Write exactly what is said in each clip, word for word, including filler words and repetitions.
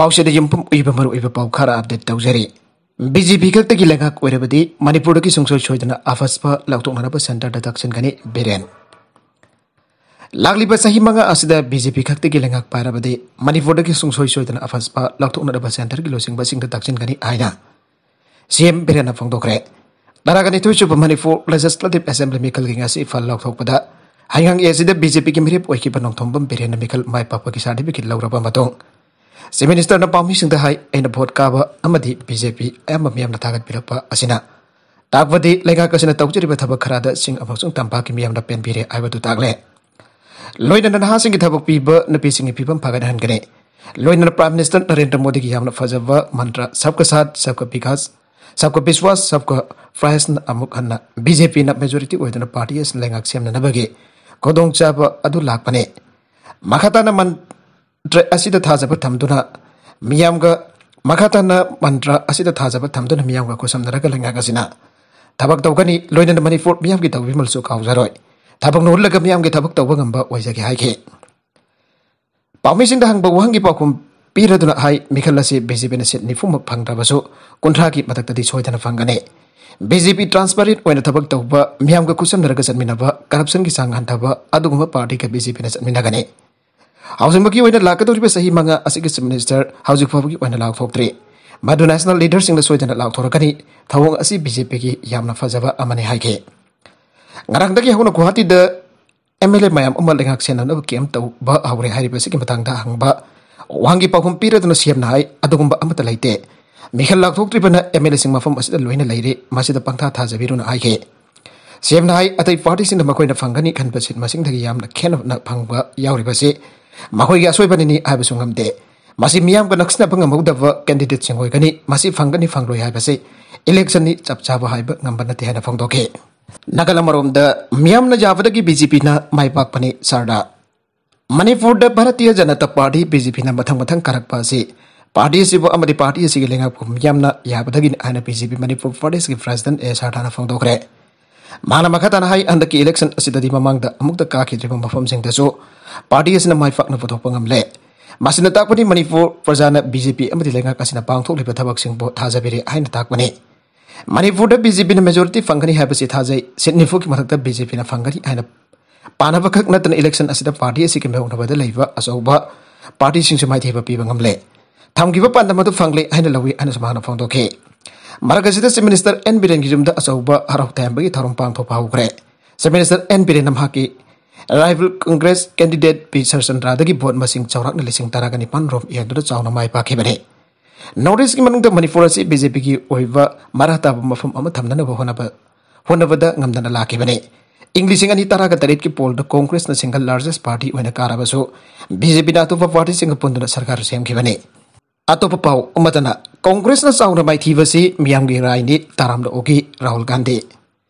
ꯄꯥꯎꯁꯤꯗ ꯌꯨꯝꯐꯝ ꯑꯣꯏꯕ ꯃꯔꯨꯑꯣꯏꯕ ꯄꯥꯎ ꯈꯔ ꯑꯞꯗꯦꯠ ꯇꯧꯖꯔꯤ꯫ ꯕꯤ ꯖꯦ ꯄꯤ ꯈꯛꯇꯒꯤ ꯂꯩꯉꯥꯛ ꯑꯣꯏꯔꯕꯗꯤ ꯃꯅꯤꯄꯨꯔꯗꯒꯤ ꯁꯨꯡꯁꯣꯏ ꯁꯣꯏꯗꯅ ꯑꯐꯁꯄ ꯂꯧꯊꯣꯛꯅꯅꯕ ꯁꯦꯟꯇꯔꯗ ꯇꯛꯁꯤꯟꯒꯅꯤ ꯕꯤꯔꯦꯟ꯫ ꯂꯥꯛꯂꯤꯕ ꯆꯍꯤ ꯃꯉꯥ ꯑꯁꯤꯗ ꯕꯤ ꯖꯦ ꯄꯤ ꯈꯛꯇꯒꯤ ꯂꯩꯉꯥꯛ ꯄꯥꯏꯔꯕꯗꯤ ꯃꯅꯤꯄꯨꯔꯗꯒꯤ ꯁꯨꯡꯁꯣꯏ ꯁꯣꯏꯗꯅ ꯑꯐꯁꯄ ꯂꯧꯊꯣꯛꯅꯅꯕ ꯁꯦꯟꯇꯔꯒꯤ ꯂꯨꯆꯤꯡꯕꯁꯤꯡꯗ ꯇꯛꯁꯤꯟꯒꯅꯤ ꯍꯥꯏꯅ ꯁꯤ ꯑꯦꯝ ꯕꯤꯔꯦꯟꯅ ꯐꯣꯡꯗꯣꯛꯈ꯭ꯔꯦ꯫ ꯇꯔꯥꯒ ꯅꯤꯊꯣꯏ ꯁꯨꯕ ꯃꯅꯤꯄꯨꯔ ꯂꯦꯖꯤꯁꯂꯦꯇꯤꯚ ꯑꯦꯁꯦꯝꯕ꯭ꯂꯤ ꯃꯤꯈꯜꯒꯤ ꯉꯁꯤ ꯏꯝꯐꯥꯜ ꯂꯥꯎꯊꯣꯛꯄꯗ ꯍꯩꯉꯥꯡ ꯑꯦ ꯁꯤꯗ ꯕꯤ ꯖꯦ ꯄꯤꯒꯤ ꯃꯤꯔꯦꯞ ꯑꯣꯏꯈꯤꯕ ꯅꯣꯡꯊꯣꯝꯕꯝ ꯕꯤꯔꯦꯟꯅ ꯃꯤꯈꯜ ꯃꯥꯏ ꯄꯥꯛꯄꯒꯤ ꯁꯥꯔꯇꯤꯐꯤꯀꯦꯠ ꯂꯧꯔꯕ ꯃꯇꯨꯡ ꯆꯤꯐ ꯃꯤꯅꯤꯁꯇꯔꯅ ꯄꯥꯎꯃꯤꯁꯤꯡꯗ ꯍꯥꯏ, "ꯑꯩꯅ ꯚꯣꯠ ꯀꯥꯕ ꯑꯃꯗꯤ ꯕꯤ ꯖꯦ ꯄꯤ ꯑꯌꯥꯝꯕ ꯃꯤꯌꯥꯝꯅ ꯊꯥꯒꯠꯄꯤꯔꯛꯄ ꯑꯁꯤꯅ ꯇꯥꯛꯄꯗꯤ ꯂꯩꯉꯥꯛ ꯑꯁꯤꯅ ꯇꯧꯖꯔꯤꯕ ꯊꯕꯛ ꯈꯔꯗ ꯆꯤꯡ ꯑꯃꯁꯨꯡ ꯇꯝꯄꯥꯛꯀꯤ ꯃꯤꯌꯥꯝꯅ ꯄꯦꯟꯕꯤꯔꯦ" ꯍꯥꯏꯕꯗꯨ ꯇꯥꯛꯂꯦ꯫ ꯂꯣꯏꯅꯅ ꯅꯍꯥꯁꯤꯡꯒꯤ ꯊꯕꯛ ꯄꯤꯕ, ꯅꯨꯄꯤꯁꯤꯡꯒꯤ ꯐꯤꯕꯝ ꯐꯒꯠꯍꯟꯒꯅꯤ꯫ ꯂꯣꯏꯅꯅ ꯄ꯭ꯔꯥꯏꯝ ꯃꯤꯅꯤꯁꯇꯔ ꯅꯔꯦꯟꯗ꯭ꯔ ꯃꯣꯗꯤꯒꯤ ꯌꯥꯝꯅ ꯐꯖꯕ ꯃꯟꯇ꯭ꯔ "ꯁꯕꯀꯥ ꯁꯥꯊ, ꯁꯕꯀꯥ ꯕꯤꯀꯥꯁ, ꯁꯕꯀꯥ ꯕꯤꯁꯋꯥꯁ, ꯁꯕꯀꯥ ꯄ꯭ꯔꯌꯥꯁꯅ" ꯑꯃꯨꯛ ꯍꯟꯅ ꯕꯤ ꯖꯦ ꯄꯤꯅ ꯃꯦꯖꯣꯔꯤꯇꯤ ꯑꯣꯏꯗꯨꯅ ꯄꯥꯔꯇꯤ ꯑꯁꯤꯅ ꯂꯩꯉꯥꯛ ꯁꯦꯝꯅꯅꯕꯒꯤ ꯈꯨꯗꯣꯡꯆꯥꯕ ꯑꯗꯨ ꯂꯥꯛꯄꯅꯤ꯫ ꯃꯈꯥ ꯇꯥꯅ ꯃꯟꯇ꯭ꯔ ꯑꯁꯤꯗ ꯊꯥꯖꯕ ꯊꯝꯗꯨꯅ ꯃꯤꯌꯥꯝꯒ, ꯃꯈꯥ ꯇꯥꯅ ꯃꯟꯇ꯭ꯔ ꯑꯁꯤꯗ ꯊꯥꯖꯕ ꯊꯝꯗꯨꯅ ꯃꯤꯌꯥꯝꯒ ꯈꯨꯠꯁꯝꯅꯔꯒ ꯂꯩꯉꯥꯛ ꯑꯁꯤꯅ ꯊꯕꯛ ꯇꯧꯒꯅꯤ꯫ ꯂꯣꯏꯅꯅ ꯃꯅꯤꯄꯨꯔ ꯃꯤꯌꯥꯝꯒꯤ ꯇꯧꯕꯤꯃꯜꯁꯨ ꯀꯥꯎꯖꯔꯣꯏ꯫ ꯊꯕꯛ ꯅꯣꯍꯜꯂꯒ ꯃꯤꯌꯥꯝꯒꯤ ꯊꯕꯛ ꯇꯧꯕ ꯉꯝꯕ ꯑꯣꯏꯖꯒꯦ ꯍꯥꯏꯈꯤ꯫ ꯄꯥꯎꯃꯤꯁꯤꯡꯗ ꯍꯪꯕ ꯋꯥꯍꯪꯒꯤ ꯄꯥꯎꯈꯨꯝ ꯄꯤꯔꯗꯨꯅ ꯍꯥꯏ, ꯃꯤꯈꯜ ꯑꯁꯤ ꯕꯤ ꯖꯦ ꯄꯤꯅ ꯁꯤꯠ ꯅꯤꯐꯨꯃꯛ ꯐꯪꯗ꯭ꯔꯕꯁꯨ ꯀꯨꯟꯊ꯭ꯔꯥꯒꯤ ꯃꯊꯛꯇꯗꯤ ꯁꯣꯏꯗꯅ ꯐꯪꯒꯅꯤ꯫ ꯕꯤ ꯖꯦ ꯄꯤ ꯇ꯭ꯔꯥꯟꯁꯄꯔꯦꯟ ꯑꯣꯏꯅ ꯊꯕꯛ ꯇꯧꯕ, ꯃꯤꯌꯥꯝꯒ ꯈꯨꯠꯁꯝꯅꯔꯒ ꯆꯠꯃꯤꯟꯅꯕ, ꯀꯔꯞꯁꯟꯒꯤ ꯆꯥꯡ ꯍꯟꯊꯕ ꯑꯗꯨꯒꯨꯝꯕ ꯄꯥꯔꯇꯤꯒ ꯕꯤ ꯖꯦ ꯄꯤꯅ ꯆꯠꯃꯤꯟꯅꯒꯅꯤ꯫ ꯍꯧꯖꯤꯛꯃꯛꯀꯤ ꯑꯣꯏꯅ ꯂꯥꯛꯀꯗꯧꯔꯤꯕ ꯆꯍꯤ ꯃꯉꯥ ꯑꯁꯤꯒꯤ ꯆꯤꯐ ꯃꯤꯅꯤꯁꯇꯔ ꯍꯧꯖꯤꯛ ꯐꯥꯎꯕꯒꯤ ꯑꯣꯏꯅ ꯂꯥꯎꯊꯣꯛꯇ꯭ꯔꯤ꯫ ꯃꯗꯨ ꯅꯦꯁꯅꯦꯜ ꯂꯤꯗꯔꯁꯤꯡꯅ ꯁꯣꯏꯗꯅ ꯂꯥꯎꯊꯣꯔꯛꯀꯅꯤ꯫ ꯊꯧꯑꯣꯡ ꯑꯁꯤ ꯕꯤ ꯖꯦ ꯄꯤꯒꯤ ꯌꯥꯝꯅ ꯐꯖꯕ ꯑꯃꯅꯤ ꯍꯥꯏꯈꯤ꯫ ꯉꯔꯥꯡꯗꯒꯤ ꯍꯧꯅ ꯒꯨꯋꯥꯍꯥꯇꯤꯗ ꯑꯦꯝ ꯑꯦꯜ ꯑꯦ ꯃꯌꯥꯝ ꯑꯃ ꯂꯩꯉꯥꯛ ꯁꯦꯟꯅꯅꯕ ꯀꯦꯝ ꯇꯧꯕ ꯍꯧꯔꯦ ꯍꯥꯏꯔꯤꯕꯁꯤꯒꯤ ꯃꯇꯥꯡꯗ ꯍꯪꯕ ꯋꯥꯍꯪꯒꯤ ꯄꯥꯎꯈꯨꯝ ꯄꯤꯔꯗꯨꯅ ꯁꯤ ꯑꯦꯝꯅ ꯍꯥꯏ, "ꯑꯗꯨꯒꯨꯝꯕ ꯑꯃꯠꯇ ꯂꯩꯇꯦ꯫ ꯃꯤꯈꯜ ꯂꯥꯎꯊꯣꯛꯇ꯭ꯔꯤꯕꯅ ꯑꯦꯝ ꯑꯦꯜ ꯑꯦꯁꯤꯡ ꯃꯐꯝ ꯑꯁꯤꯗ ꯂꯣꯏꯅ ꯂꯩꯔꯤ꯫ ꯃꯁꯤꯗ ꯄꯪꯊꯥ ꯊꯥꯖꯕꯤꯔꯨꯅ" ꯍꯥꯏꯈꯤ꯫ ꯁꯤ ꯑꯦꯝꯅ ꯍꯥꯏ, "ꯑꯇꯩ ꯄꯥꯔꯇꯤꯁꯤꯡꯅ ꯃꯈꯣꯏꯅ ꯐꯪꯒꯅꯤ ꯈꯟꯕ ꯁꯤꯠ ꯃꯁꯤꯡꯗꯒꯤ ꯌꯥꯝꯅ ꯈꯦꯟꯅꯅ ꯐꯪꯕ ꯌꯥꯎꯔꯤꯕꯁꯤ ꯃꯈꯣꯏꯒꯤ ꯑꯁꯣꯏꯕꯅꯅꯤ ꯍꯥꯏꯕꯁꯨ ꯉꯝꯗꯦ꯫ ꯃꯁꯤ ꯃꯤꯌꯥꯝꯒ ꯅꯛꯁꯤꯟꯅꯕ ꯉꯝꯍꯧꯗꯕ ꯀꯦꯟꯗꯤꯗꯦꯠꯁꯤꯡ ꯑꯣꯏꯒꯅꯤ꯫ ꯃꯁꯤ ꯐꯪꯒꯅꯤ ꯐꯪꯂꯣꯏ ꯍꯥꯏꯕꯁꯤ ꯏꯂꯦꯛꯁꯟꯅꯤ, ꯆꯞ ꯆꯥꯕ ꯍꯥꯏꯕ ꯉꯝꯕ ꯅꯠꯇꯦ" ꯍꯥꯏꯅ ꯐꯣꯡꯗꯣꯛꯈꯤ꯫ ꯅꯥꯀꯜ ꯑꯃꯔꯣꯝꯗ ꯃꯤꯌꯥꯝꯅ ꯌꯥꯕꯗꯒꯤ ꯕꯤ ꯖꯦ ꯄꯤꯅ ꯃꯥꯏ ꯄꯥꯛꯄꯅꯤ ꯁꯥꯔꯗ꯫ ꯃꯅꯤꯄꯨꯔꯗ Bharatiya Janata party, B J ꯄꯤꯅ ꯃꯊꯪ ꯃꯊꯪ ꯀꯥꯔꯛꯄ ꯑꯁꯤ ꯄꯥꯔꯇꯤ ꯑꯁꯤꯕꯨ ꯑꯃꯗꯤ ꯄꯥꯔꯇꯤ ꯑꯁꯤꯒꯤ ꯂꯩꯉꯥꯛꯄꯨ ꯃꯤꯌꯥꯝꯅ ꯌꯥꯕꯗꯒꯤꯅꯤ ꯍꯥꯏꯅ ꯕꯤ ꯖꯦ ꯄꯤ ꯃꯅꯤꯄꯨꯔ ꯄ꯭ꯔꯗꯦꯁꯀꯤ ꯄ꯭ꯔꯁꯤꯗꯦꯟ ꯑꯦ ꯁꯥꯔꯗꯥꯅ ꯐꯣꯡꯗꯣꯛꯈ꯭ꯔꯦ꯫ ꯃꯥꯅ ꯃꯈꯥ ꯇꯥꯅ ꯍꯥꯏ, ꯍꯟꯗꯛꯀꯤ ꯏꯂꯦꯛꯁꯟ ꯑꯁꯤꯗꯗꯤ ꯃꯃꯥꯡꯗ ꯑꯃꯨꯛꯇ ꯀꯥꯈꯤꯗ꯭ꯔꯤꯕ ꯃꯐꯝꯁꯤꯡꯗꯁꯨ ꯄꯥꯔꯇꯤ ꯑꯁꯤꯅ ꯃꯥꯏ ꯄꯥꯛꯅ ꯄꯨꯊꯣꯛꯄ ꯉꯝꯂꯦ꯫ ꯃꯁꯤꯅ ꯇꯥꯛꯄꯗꯤ ꯃꯅꯤꯄꯨꯔ ꯄ꯭ꯔꯖꯥꯅ ꯕꯤ ꯖꯦ ꯄꯤ ꯑꯃꯗꯤ ꯂꯩꯉꯥꯛ ꯑꯁꯤꯅ ꯄꯥꯡꯊꯣꯛꯂꯤꯕ ꯊꯕꯛꯁꯤꯡꯕꯨ ꯊꯥꯖꯕꯤꯔꯦ ꯍꯥꯏꯅ ꯇꯥꯛꯄꯅꯤ꯫ ꯃꯅꯤꯄꯨꯔꯗ ꯕꯤ ꯖꯦ ꯄꯤꯅ majority ꯐꯪꯒꯅꯤ ꯍꯥꯏꯕꯁꯤ ꯊꯥꯖꯩ꯫ Seat ꯅꯤꯐꯨꯒꯤ ꯃꯊꯛꯇ ꯕꯤ ꯖꯦ ꯄꯤꯅ ꯐꯪꯒꯅꯤ ꯍꯥꯏꯅ ꯄꯥꯅꯕ ꯈꯛ ꯅꯠꯇꯅ election ꯑꯁꯤꯗ party ꯑꯁꯤꯒꯤ ꯃꯥꯌꯣꯛꯅꯕꯗ ꯂꯩꯕ ꯑꯆꯧꯕ partyꯁꯤꯡꯁꯨ ꯃꯥꯏꯊꯤꯕ ꯄꯤꯕ ꯉꯝꯂꯦ꯫ ꯊꯝꯈꯤꯕ ꯄꯥꯟꯗꯝ ꯑꯗꯨ ꯐꯪꯂꯦ ꯍꯥꯏꯅ ꯂꯧꯏ ꯍꯥꯏꯅꯁꯨ ꯃꯍꯥꯛꯅ ꯐꯣꯡꯗꯣꯛꯈꯤ꯫ ꯃꯔꯛ ꯑꯁꯤꯗ Chief Minister ꯑꯦꯟ ꯕꯤꯔꯦꯟꯒꯤ ꯌꯨꯝꯗ ꯑꯆꯧꯕ ꯍꯔꯥꯎ ꯇꯌꯥꯝꯕꯒꯤ ꯊꯧꯔꯝ ꯄꯥꯡꯊꯣꯛꯄ ꯍꯧꯈ꯭ꯔꯦ꯫ Chief Minister ꯑꯦꯟ ꯕꯤꯔꯦꯟꯅ ꯃꯍꯥꯛꯀꯤ rival Congress candidate ꯄꯤ ꯁꯔꯆꯟꯗ꯭ꯔꯗꯒꯤ vote ꯃꯁꯤꯡ ꯆꯥꯎꯔꯥꯛꯅ ꯂꯤꯁꯤꯡ ꯇꯔꯥꯒ ꯅꯤꯄꯥꯟ ꯔꯣꯝ ꯍꯦꯟꯗꯨꯅ ꯆꯥꯎꯅ ꯃꯥꯏ ꯄꯥꯛꯈꯤꯕꯅꯤ꯫ North Eastꯀꯤ ꯃꯅꯨꯡꯗ ꯃꯅꯤꯄꯨꯔ ꯑꯁꯤ ꯕꯤ ꯖꯦ ꯄꯤꯒꯤ ꯑꯣꯏꯕ ꯃꯔꯥ ꯇꯥꯕ ꯃꯐꯝ ꯑꯃ ꯊꯝꯅꯅꯕ ꯍꯣꯠꯅꯕ, ꯍꯣꯠꯅꯕꯗ ꯉꯝꯗꯅ ꯂꯥꯛꯈꯤꯕꯅꯤ꯫ ꯏꯪ ꯂꯤꯁꯤꯡ ꯑꯅꯤ ꯇꯔꯥꯒ ꯇꯔꯦꯠꯀꯤ pollꯗ Congressꯅ single largest party ꯑꯣꯏꯅ ꯀꯥꯔꯕꯁꯨ, ꯕꯤ ꯖꯦ ꯄꯤꯅ ꯑꯇꯣꯞꯄ partyꯁꯤꯡꯒ ꯄꯨꯟꯗꯨꯅ ꯁꯔꯀꯥꯔ ꯁꯦꯝꯈꯤꯕꯅꯤ꯫ ꯑꯇꯣꯞꯄ ꯄꯥꯎ ꯑꯃꯗꯅ, Congressꯅ ꯆꯥꯎꯅ ꯃꯥꯏꯊꯤꯕꯁꯤ ꯃꯤꯌꯥꯝꯒꯤ ꯔꯥꯏꯅꯤ, ꯇꯔꯥꯝꯅ ꯑꯣꯛꯏ ꯔꯥꯍꯨꯜ ꯒꯥꯟꯙꯤ꯫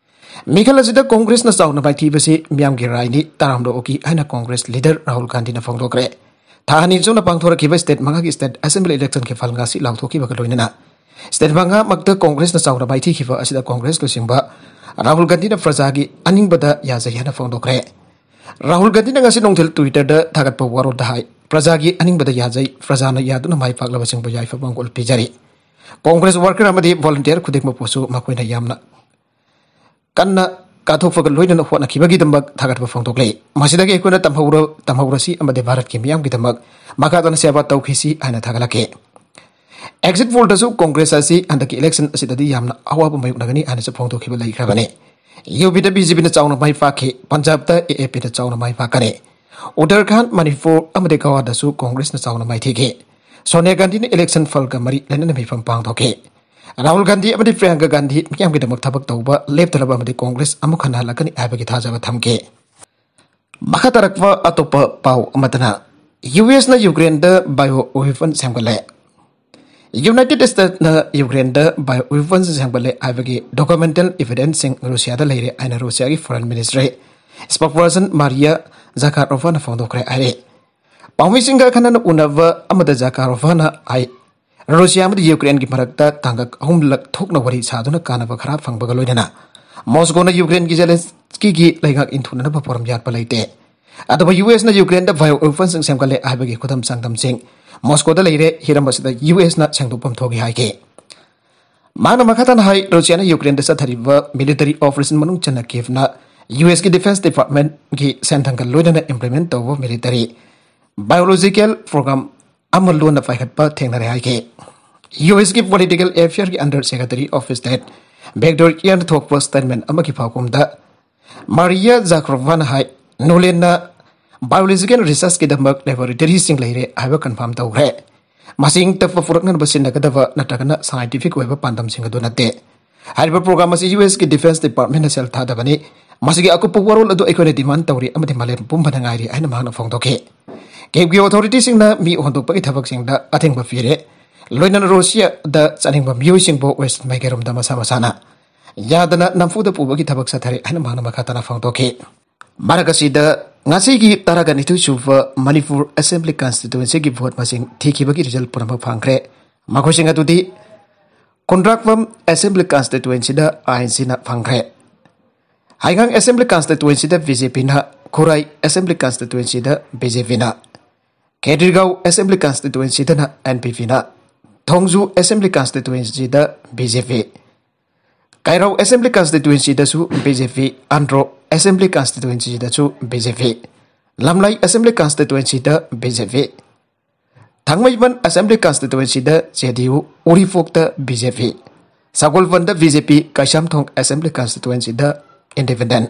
ꯃꯤꯈꯜ ꯑꯁꯤꯗ Congressꯅ ꯆꯥꯎꯅ ꯃꯥꯏꯊꯤꯕꯁꯤ ꯃꯤꯌꯥꯝꯒꯤ ꯔꯥꯏꯅꯤ, ꯇꯔꯥꯝꯅ ꯑꯣꯛꯏ ꯍꯥꯏꯅ Congress leader ꯔꯥꯍꯨꯜ ꯒꯥꯟꯙꯤꯅ ꯐꯣꯡꯗꯣꯛꯈ꯭ꯔꯦ꯫ ꯊꯥ ꯑꯅꯤ ꯆꯨꯞꯅ ꯄꯥꯡꯊꯣꯔꯛꯈꯤꯕ state ꯃꯉꯥꯒꯤ state assembly electionꯒꯤ ꯐꯜ ꯉꯁꯤ ꯂꯥꯎꯊꯣꯛꯈꯤꯕꯒ ꯂꯣꯏꯅꯅ, state ꯃꯉꯥꯃꯛꯇ Congressꯅ ꯆꯥꯎꯅ ꯃꯥꯏꯊꯤꯈꯤꯕ ꯑꯁꯤꯗ Congress ꯂꯨꯆꯤꯡꯕ ꯔꯥꯍꯨꯜ ꯒꯥꯟꯙꯤꯅ ꯄ꯭ꯔꯖꯥꯒꯤ ꯑꯅꯤꯡꯕꯗ ꯌꯥꯖꯩ ꯍꯥꯏꯅ ꯐꯣꯡꯗꯣꯛꯈ꯭ꯔꯦ꯫ ꯔꯥꯍꯨꯜ ꯒꯥꯟꯙꯤꯅ ꯉꯁꯤ ꯅꯨꯡꯊꯤꯜ Twitterꯗ ꯊꯥꯒꯠꯄ ꯋꯥꯔꯣꯜꯗ ꯍꯥꯏ, "ꯄ꯭ꯔꯖꯥꯒꯤ ꯑꯅꯤꯡꯕꯗ ꯌꯥꯖꯩ, ꯄ꯭ꯔꯖꯥꯅ ꯌꯥꯗꯨꯅ ꯃꯥꯏ ꯄꯥꯛꯂꯕꯁꯤꯡꯕꯨ ꯌꯥꯏꯐ ꯃꯪꯒꯣꯜ ꯄꯤꯖꯔꯤ꯫ Congress worker ꯑꯃꯗꯤ volunteer ꯈꯨꯗꯤꯡꯃꯛꯄꯨꯁꯨ ꯃꯈꯣꯏꯅ ꯌꯥꯝꯅ ꯀꯟꯅ ꯀꯠꯊꯣꯛꯄꯒ ꯂꯣꯏꯅꯅ ꯍꯣꯠꯅꯈꯤꯕꯒꯤꯗꯃꯛ ꯊꯥꯒꯠꯄ ꯐꯣꯡꯗꯣꯛꯂꯤ꯫ ꯃꯁꯤꯗꯒꯤ ꯑꯩꯈꯣꯏꯅ ꯇꯝꯍꯧꯔ-, ꯇꯝꯍꯧꯔꯁꯤ ꯑꯃꯗꯤ ꯚꯥꯔꯠꯀꯤ ꯃꯤꯌꯥꯝꯒꯤꯗꯃꯛ ꯃꯈꯥ ꯇꯥꯅ ꯁꯦꯕꯥ ꯇꯧꯈꯤꯁꯤ" ꯍꯥꯏꯅ ꯊꯥꯒꯠꯂꯛꯈꯤ꯫ Exit pollꯗꯁꯨ Congress ꯑꯁꯤ ꯍꯟꯗꯛꯀꯤ election ꯑꯁꯤꯗꯗꯤ ꯌꯥꯝꯅ ꯑꯋꯥꯕ ꯃꯥꯌꯣꯛꯅꯒꯅꯤ ꯍꯥꯏꯅꯁꯨ ꯐꯣꯡꯗꯣꯛꯈꯤꯕ ꯂꯩꯈ꯭ꯔꯕꯅꯤ꯫ ꯌꯨ ꯄꯤꯗ ꯕꯤ ꯖꯦ ꯄꯤꯅ ꯆꯥꯎꯅ ꯃꯥꯏ ꯄꯥꯛꯈꯤ, ꯄꯟꯖꯥꯕꯇ ꯑꯦ ꯑꯦ ꯄꯤꯅ ꯆꯥꯎꯅ ꯃꯥꯏ ꯄꯥꯛꯀꯅꯤ꯫ ꯎꯠꯇꯔꯈꯥꯟꯗ, ꯃꯅꯤꯄꯨꯔ ꯑꯃꯗꯤ ꯒꯋꯥꯗꯁꯨ Congressꯅ ꯆꯥꯎꯅ ꯃꯥꯏꯊꯤꯈꯤ꯫ ꯁꯣꯅꯤꯌꯥ ꯒꯥꯟꯙꯤꯅ election ꯐꯜꯒ ꯃꯔꯤ ꯂꯩꯅꯅ ꯃꯤꯐꯝ ꯄꯥꯡꯊꯣꯛꯈꯤ꯫ ꯔꯥꯍꯨꯜ ꯒꯥꯟꯙꯤ ꯑꯃꯗꯤ ꯄ꯭ꯔꯤꯌꯥꯡꯀꯥ ꯒꯥꯟꯙꯤ ꯃꯤꯌꯥꯝꯒꯤꯗꯃꯛ ꯊꯕꯛ ꯇꯧꯕ ꯂꯦꯞꯇꯅꯕ ꯑꯃꯗꯤ Congress ꯑꯃꯨꯛ ꯍꯟꯅ ꯍꯜꯂꯛꯀꯅꯤ ꯍꯥꯏꯕꯒꯤ ꯊꯥꯖꯕ ꯊꯝꯈꯤ꯫ ꯃꯈꯥ ꯇꯥꯔꯛꯄ ꯑꯇꯣꯞꯄ ꯄꯥꯎ ꯑꯃꯗꯅ, ꯌꯨ ꯑꯦꯁꯅ ꯌꯨꯀ꯭ꯔꯦꯟꯗ bio weapon ꯁꯦꯝꯒꯠꯂꯦ꯫ United Statesꯅ ꯌꯨꯀ꯭ꯔꯦꯟꯗ bio weapon ꯁꯦꯝꯒꯠꯂꯦ ꯍꯥꯏꯕꯒꯤ documental evidenceꯁꯤꯡ ꯔꯨꯁꯤꯌꯥꯗ ꯂꯩꯔꯦ ꯍꯥꯏꯅ ꯔꯨꯁꯤꯌꯥꯒꯤ Foreign Ministry spokesperson ꯃꯥꯔꯤꯌꯥ ꯖꯥꯀꯥꯔꯣꯚꯥꯅ ꯐꯣꯡꯗꯣꯛꯈ꯭ꯔꯦ ꯍꯥꯏꯔꯦ꯫ ꯄꯥꯎꯃꯤꯁꯤꯡꯒ ꯑꯈꯟꯅꯅ ꯎꯅꯕ ꯑꯃꯗ ꯖꯥꯀꯥꯔꯣꯚꯥꯅ ꯍꯥꯏ, ꯔꯨꯁꯤꯌꯥ ꯑꯃꯗꯤ ꯌꯨꯀ꯭ꯔꯦꯟꯒꯤ ꯃꯔꯛꯇ ꯇꯥꯡꯀꯛ ꯑꯍꯨꯝꯂꯛ ꯊꯣꯛꯅ ꯋꯥꯔꯤ ꯁꯥꯗꯨꯅ ꯀꯥꯟꯅꯕ ꯈꯔ ꯐꯪꯕꯒ ꯂꯣꯏꯅꯅ ꯃꯣꯁꯀꯣꯅ ꯌꯨꯀ꯭ꯔꯦꯟꯒꯤ ꯖꯦꯂꯦꯟꯁꯀꯤꯒꯤ ꯂꯩꯉꯥꯛ ꯏꯟꯊꯨꯅꯅꯕ ꯄꯣꯔꯝ ꯌꯥꯠꯄ ꯂꯩꯇꯦ꯫ ꯑꯗꯨꯕꯨ ꯌꯨ ꯑꯦꯁꯅ ꯌꯨꯀ꯭ꯔꯦꯟꯗ bio weaponsꯁꯤꯡ ꯁꯦꯝꯒꯠꯂꯦ ꯍꯥꯏꯕꯒꯤ ꯈꯨꯗꯝ ꯆꯥꯡꯗꯝꯁꯤꯡ ꯃꯣꯁꯀꯣꯗ ꯂꯩꯔꯦ, ꯍꯤꯔꯝ ꯑꯁꯤꯗ ꯌꯨ ꯑꯦꯁꯅ ꯁꯦꯡꯗꯣꯛꯐꯝ ꯊꯣꯛꯏ ꯍꯥꯏꯈꯤ꯫ ꯃꯍꯥꯛꯅ ꯃꯈꯥ ꯇꯥꯅ ꯍꯥꯏ, ꯔꯨꯁꯤꯌꯥꯅ ꯌꯨꯀ꯭ꯔꯦꯟꯗ ꯆꯠꯊꯔꯤꯕ military operation ꯃꯅꯨꯡ ꯆꯟꯅ ꯀꯤꯌꯦꯚꯅ ꯌꯨ ꯑꯦꯁꯀꯤ defence departmentꯀꯤ ꯁꯦꯟꯊꯪꯒ ꯂꯣꯏꯅꯅ implement ꯇꯧꯕ military biological program ꯑꯃ ꯂꯣꯟꯅ ꯄꯥꯏꯈꯠꯄ ꯊꯦꯡꯅꯔꯦ ꯍꯥꯏꯈꯤ꯫ ꯌꯨ ꯑꯦꯁꯀꯤ political affairꯒꯤ under secretary of state Victor Kern ꯊꯣꯛꯄ statement ꯑꯃꯒꯤ ꯄꯥꯎꯈꯨꯝꯗ ꯃꯥꯔꯤꯌꯥ ꯖꯥꯈ꯭ꯔꯣꯚꯥꯅ ꯍꯥꯏ, ꯅꯣꯂꯦꯟꯅ biological researchꯀꯤꯗꯃꯛ laboratoryꯁꯤꯡ ꯂꯩꯔꯦ ꯍꯥꯏꯕ confirm ꯇꯧꯈ꯭ꯔꯦ꯫ ꯃꯁꯤ ꯏꯪ ꯇꯞꯄ ꯄꯨꯔꯛꯅꯅꯕ ꯁꯤꯖꯤꯟꯅꯒꯗꯕ ꯅꯠꯇ꯭ꯔꯒꯅ scientific ꯑꯣꯏꯕ ꯄꯥꯟꯗꯝꯁꯤꯡ ꯑꯗꯨ ꯅꯠꯇꯦ꯫ ꯍꯥꯏꯔꯤꯕ program ꯑꯁꯤ ꯌꯨ ꯑꯦꯁꯀꯤ defence departmentꯅ ꯁꯦꯜ ꯊꯥꯗꯕꯅꯤ꯫ ꯃꯁꯤꯒꯤ ꯑꯀꯨꯞꯄ ꯋꯥꯔꯣꯜ ꯑꯗꯨ ꯑꯩꯈꯣꯏꯅ demand ꯇꯧꯔꯤ ꯑꯃꯗꯤ ꯃꯥꯂꯦꯝ ꯄꯨꯝꯕꯅ ꯉꯥꯏꯔꯤ ꯍꯥꯏꯅ ꯃꯍꯥꯛꯅ ꯐꯣꯡꯗꯣꯛꯈꯤ꯫ ꯀꯤꯌꯦꯚꯀꯤ authorityꯁꯤꯡꯅ ꯃꯤ ꯍꯣꯟꯗꯣꯛꯄꯒꯤ ꯊꯕꯛꯁꯤꯡꯗ ꯑꯊꯤꯡꯕ ꯄꯤꯔꯦ, ꯂꯣꯏꯅꯅ ꯔꯨꯁꯤꯌꯥꯗ ꯆꯠꯅꯤꯡꯕ ꯃꯤꯑꯣꯏꯁꯤꯡꯕꯨ western ꯃꯥꯏꯀꯩꯔꯣꯝꯗ ꯃꯁꯥ ꯃꯁꯥꯅ ꯌꯥꯗꯅ ꯅꯝꯐꯨꯗ ꯄꯨꯕꯒꯤ ꯊꯕꯛ ꯆꯠꯊꯔꯦ ꯍꯥꯏꯅ ꯃꯍꯥꯛꯅ ꯃꯈꯥ ꯇꯥꯅ ꯐꯣꯡꯗꯣꯛꯈꯤ꯫ ꯃꯔꯛ ꯑꯁꯤꯗ, ꯉꯁꯤꯒꯤ ꯇꯔꯥꯒ ꯅꯤꯊꯣꯏ ꯁꯨꯕ ꯃꯅꯤꯄꯨꯔ assembly constituencyꯒꯤ vote ꯃꯁꯤꯡ ꯊꯤꯈꯤꯕꯒꯤ result ꯄꯨꯝꯅꯃꯛ ꯐꯪꯈ꯭ꯔꯦ꯫ ꯃꯈꯣꯏꯁꯤꯡ ꯑꯗꯨꯗꯤ ꯀꯨꯟꯗ꯭ꯔꯥꯛꯄꯝ assembly constituencyꯗ ꯑꯥꯏ ꯑꯦꯟ ꯁꯤꯅ ꯐꯪꯈ꯭ꯔꯦ꯫ ꯍꯩꯉꯥꯡ assembly constituencyꯗ ꯕꯤ ꯖꯦ ꯄꯤꯅ, ꯈꯨꯔꯥꯏ assembly constituencyꯗ ꯕꯤ ꯖꯦ ꯄꯤꯅ, ꯈꯦꯇ꯭ꯔꯤꯒꯥꯎ assembly constituencyꯗꯅ ꯑꯦꯟ ꯄꯤ ꯄꯤꯅ, ꯊꯣꯡꯖꯨ assembly constituencyꯗ B J P, Keirao assembly constituencyꯗꯁꯨ B J P, Andro assembly constituencyꯗꯁꯨ B J P, Lamlai assembly constituencyꯗ B J P, Thangmeiband assembly constituencyꯗ ꯖꯦ ꯗꯤ ꯌꯨ, ꯎꯔꯤꯄꯣꯛꯇ ꯕꯤ ꯖꯦ ꯄꯤ, ꯁꯒꯣꯜꯕꯟꯗ B J P, Keishamthong assembly constituencyꯗ independent,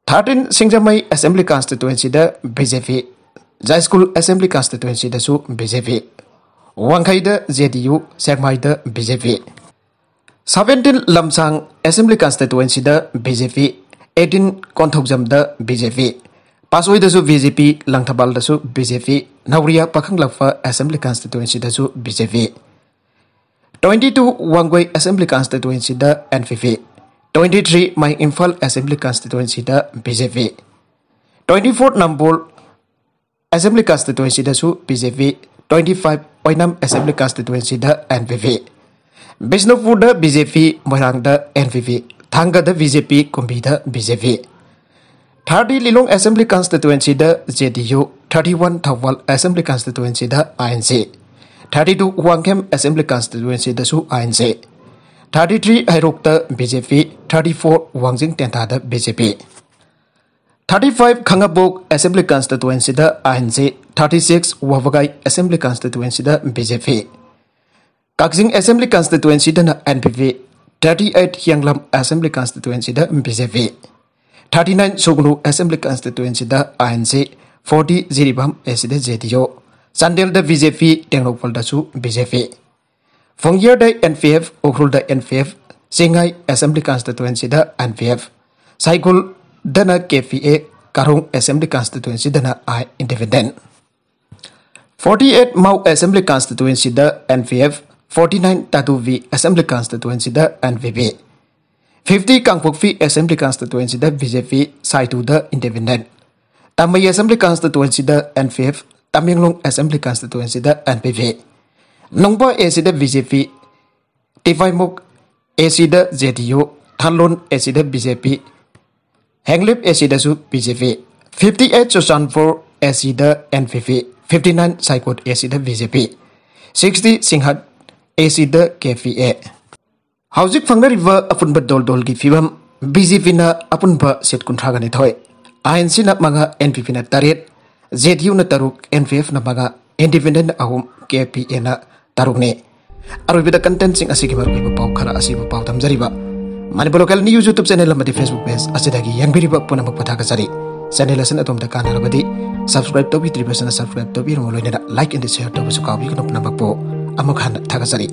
thirteen ꯁꯤꯡꯖꯃꯩ assembly constituencyꯗ ꯕꯤ ꯖꯦ ꯄꯤ, Yaiskul assembly constituencyꯗꯁꯨ B J P, ꯋꯥꯡꯈꯩꯗ J D U, ꯁꯦꯛꯃꯥꯏꯗ B J P, seventeen Lamsang assembly constituencyꯗ B J P, eighteen ꯀꯣꯟꯊꯧꯖꯝꯗ B J P, ꯄꯥꯠꯁꯣꯏꯗꯁꯨ B J P, ꯂꯪꯊꯕꯥꯜꯗꯁꯨ B J P, Naoriya Pakhanglakpa assembly constituencyꯗꯁꯨ B J P, twenty two Wangoi assembly constituencyꯗ N P P, twenty three Mai Imphal assembly constituencyꯗ B J P, twenty four Nambol assembly constituencyꯗꯁꯨ B J P, twenty five ꯑꯣꯏꯅꯥꯝ assembly constituencyꯗ N P P, ꯕꯤꯁꯅꯨꯄꯨꯔꯗ B J P, ꯃꯣꯏꯔꯥꯡꯗ N P P, ꯊꯥꯡꯒꯗ B J P, ꯀꯨꯝꯕꯤꯗ B J P, Thirty Lilong Assembly Constituency ꯗ J D U, thirty one Thoubal Assembly Constituency ꯗ I N C, thirty two Wangkhem Assembly Constituency ꯗꯁꯨ I N C, thirty three ꯍꯩꯔꯣꯛꯇ B J P, thirty four Wangjing Tentha the B J P, thirty five Khangabok Assembly Constituency ꯗ I N C, thirty six Wabagai Assembly Constituency the B J P, Kakching Assembly Constituency ꯗꯅ N P P, thirty eight Hianglam Assembly Constituency ꯗ B J P, thirty nine Sugnu Assembly Constituency ꯗ I N C, forty Jiribam ꯑꯁꯤꯗ J D U, ꯆꯥꯟꯗꯦꯜꯗ B J P, ꯇꯦꯡꯅꯧꯄꯜꯗꯁꯨ B J P, ꯐꯣꯡꯌꯔꯗ N P F, ꯎꯈ꯭ꯔꯨꯜꯗ N P F, ꯆꯦꯡꯉꯥꯏ Assembly Constituency the N P F, ꯁꯥꯏꯒꯣꯜꯗꯅ K P A, Karong Assembly Constituency ꯗꯅ I Independent, forty eight Mao Assembly Constituency the N P F, forty nine Tatuvi Assembly Constituency the N P P, fifty Kangpokpi Assembly Constituency the B J P, ꯁꯥꯏꯇꯨꯗ Independent, ꯇꯥꯃꯩ Assembly Constituency the N P F, Tamenglong Assembly Constituency the N P P, ꯅꯣꯡꯕꯥ ꯑꯁꯤꯗ B J P, ꯇꯤꯄꯥꯏꯃꯨꯛ ꯑꯁꯤꯗ J D U, ꯊꯥꯂꯣꯟ ꯑꯁꯤꯗ B J P, ꯍꯦꯡꯂꯤꯞ ꯑꯁꯤꯗꯁꯨ B J P, fifty eight Churachandpur ꯑꯁꯤꯗ N P P, fifty nine ꯁꯥꯏꯀꯣꯠ ꯑꯁꯤꯗ B J P, sixty ꯁꯤꯡꯍꯠ ꯑꯁꯤꯗ K P A꯫ ꯍꯧꯖꯤꯛ ꯐꯪꯅꯔꯤꯕ ꯑꯄꯨꯟꯕ ꯗꯣꯜ ꯗꯣꯜꯒꯤ ꯐꯤꯕꯝ, B J P ꯅ ꯑꯄꯨꯟꯕ ꯁꯤꯠ ꯀꯨꯟꯊ꯭ꯔꯥꯒ ꯅꯤꯊꯣꯏ, I N C ꯅ ꯃꯉꯥ, N P P ꯅ ꯇꯔꯦꯠ, J D U ꯅ ꯇꯔꯨꯛ, N P F ꯅ ꯃꯉꯥ, Independent ꯑꯍꯨꯝ, K P A ꯅ ꯇꯔꯨꯛꯅꯤ꯫ ꯑꯔꯣꯏꯕꯗ contentꯁꯤꯡ ꯑꯁꯤꯒꯤ ꯃꯔꯨꯑꯣꯏꯕ ꯄꯥꯎ ꯈꯔ ꯑꯁꯤꯕꯨ ꯄꯥꯎ ꯊꯝꯖꯔꯤꯕ Manipur Local News YouTube channel ꯑꯃꯗꯤ Facebook page ꯑꯁꯤꯗꯒꯤ ꯌꯦꯡꯕꯤꯔꯤꯕ ꯄꯨꯝꯅꯃꯛꯄꯨ ꯊꯥꯒꯠꯆꯔꯤ꯫ Channel ꯑꯁꯤꯅ ꯑꯗꯣꯝꯗ ꯀꯥꯟꯅꯔꯕꯗꯤ subscribe ꯇꯧꯕꯤꯗ꯭ꯔꯤꯕꯁꯤꯅ subscribe ꯇꯧꯕꯤꯔꯝꯃꯨ, ꯂꯣꯏꯅꯅ like and share ꯇꯧꯕꯁꯨ ꯀꯥꯎꯕꯤꯒꯅꯨ꯫ ꯄꯨꯝꯅꯃꯛꯄꯨ ꯑꯃꯨꯛ ꯍꯟꯅ ꯊꯥꯒꯠꯆꯔꯤ꯫